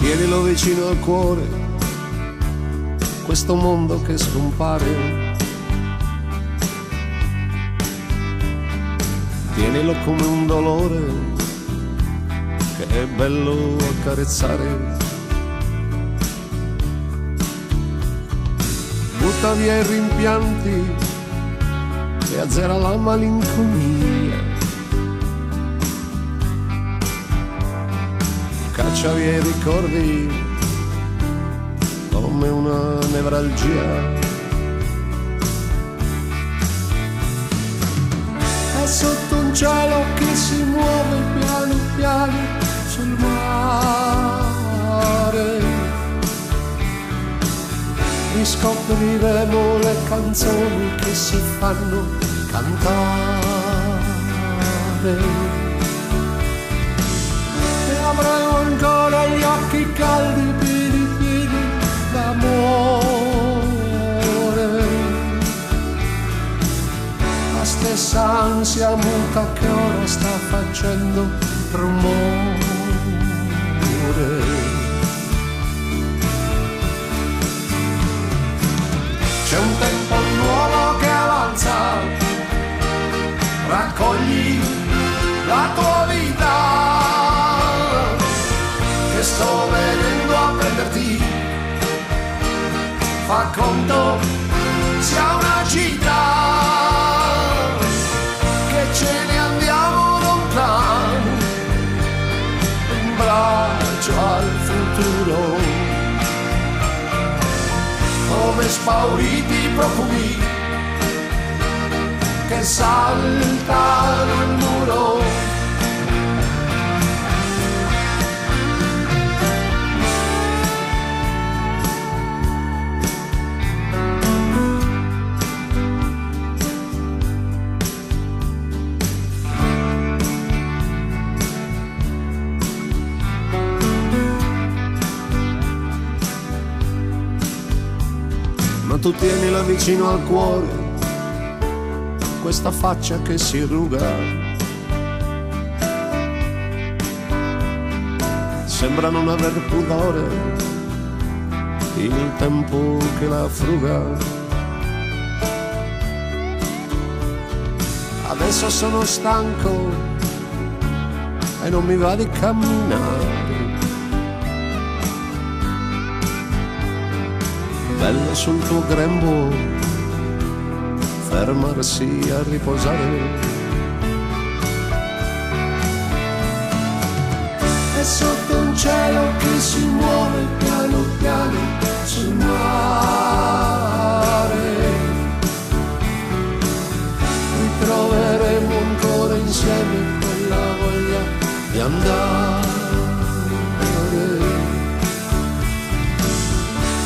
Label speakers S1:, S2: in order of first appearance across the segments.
S1: Tienilo vicino al cuore, questo mondo che scompare. Tienilo come un dolore che è bello accarezzare. Butta via i rimpianti e azzera la malinconia. Caccia via i ricordi come una nevralgia. E sotto un cielo che si muove piano piano sul mare Riscopriremo le canzoni che si fanno cantare. E avremo ancora gli occhi caldi, pieni, pieni d'amore. La stessa ansia muta che ora sta facendo rumore. C'è un tempo nuovo che avanza, raccogli la tua vita, che sto venendo a prenderti, fa conto sia una gita, che ce ne andiamo lontano, in braccio al futuro come spauriti profumi che saltano il muro. Ma tu tienila vicino al cuore, questa faccia che si ruga. Sembra non aver pudore il tempo che la fruga. Adesso sono stanco e non mi va di camminare. Bello sul tuo grembo fermarsi a riposare. E sotto un cielo che si muove piano piano sul mare ritroveremo ancora insieme quella voglia di andare.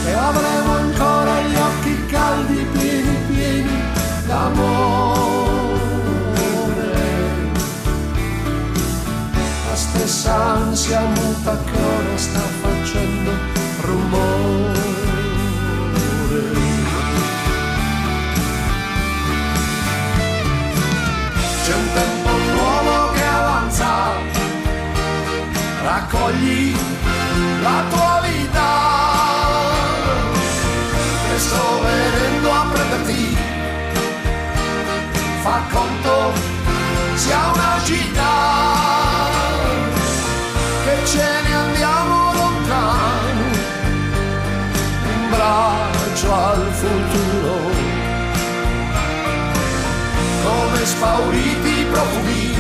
S1: E avremo ancora gli occhi caldi, pieni, pieni d'amore. La stessa ansia muta che ora sta facendo rumore. C'è un tempo nuovo che avanza, raccogli la tua vita, che sto venendo a prenderti, fa conto sia una gita, che ce ne andiamo lontano, in braccio al futuro, come spauriti profughi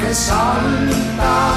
S1: che saltano.